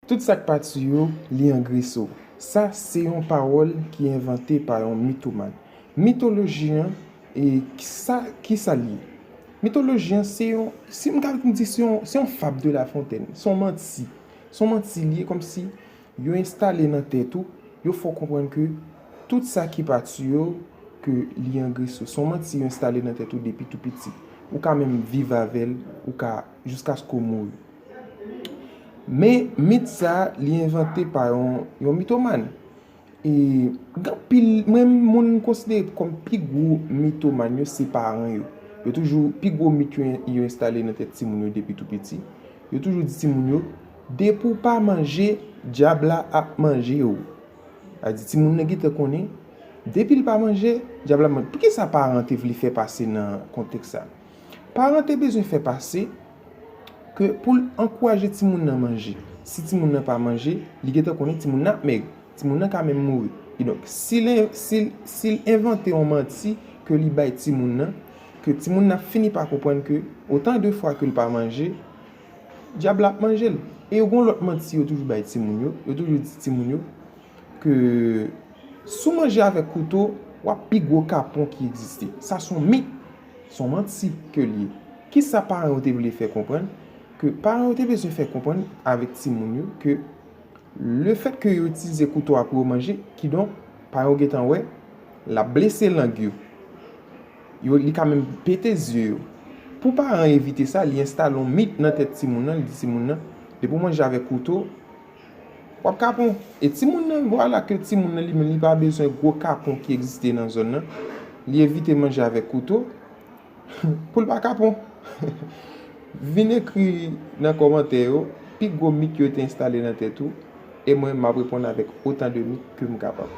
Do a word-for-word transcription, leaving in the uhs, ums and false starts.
Tout sa k pa tiye w, li angrese w. Sa se yon pawòl ki envante pa yon mitoman. Mitoloji an, e sa, ki sa l ye? Mitoloji an, se yon, si m ka di, se yon, se yon fab de La Fontaine, se yon manti. Se yon manti li ye, kòmsi yo enstale nan tèt ou, yo fè w konprann ke tout sa ki pa tiye w, ke li angrese w. Se yon manti yo enstale nan tèt ou depi tou piti. Ou ka menm viv avè l, ou ka, jiskaske w mouri. Men, mit sa, li envante pa yon, yon mitoman. E gen anpil, mwen, moun m konsidere kòm pi gwo mitoman yo, se paran yo. Yo toujou, pi gwo mit yo, yo enstale nan tèt timoun yo depi tou piti. Yo toujou di timoun yo, depi w pa manje, dyab la ap manje w. Sa di timoun nan gentan konnen, depi l pa manje, dyab la ap manje. Poukisa paran te vle fè pase nan kontèks sa? Paran te bezwen fè pase ke pou l ankouraje timoun nan manje. Si timoun nan pa manje, li gentan konnen timoun nan ap mèg. Timoun nan ka menm mouri. Kidonk, si l, si l, si l envante yon manti ke li bay timoun nan, ke timoun nan fini pa konprann ke otan de fwa ke l pa manje, dyab la ap manje l. E yo gen yon lòt manti yo toujou bay timoun yo, yo toujou di timoun yo ke si w manje avèk kouto, w ap pi gwo kapon ki egziste. Sa se yon mit, se yon manti ke l ye. Kisa paran yo te vle fè konprann? Ke paran yo te bezwen fè konprann avèk timoun yo ke lefèt ke yo itilize kouto a pou yo manje, kidonk, paran yo gentan wè, l ap blese lang yo. Yo, li ka menm pete zye yo. Pou paran an evite sa, li enstale yon mit nan tèt timoun nan, li di timoun nan, depi w manje avèk kouto, w ap kapon. E timoun nan, vwala ke timoun nan li menm, li pa bezwen gwo kapon ki egziste nan zòn nan. Li evite manje avèk kouto pou l pa kapon. Vin ekri nan kòmantè yo, pi gwo mit yo te enstale nan tèt ou, e mwen, m ap reponn avèk otan de mit ke m kapab.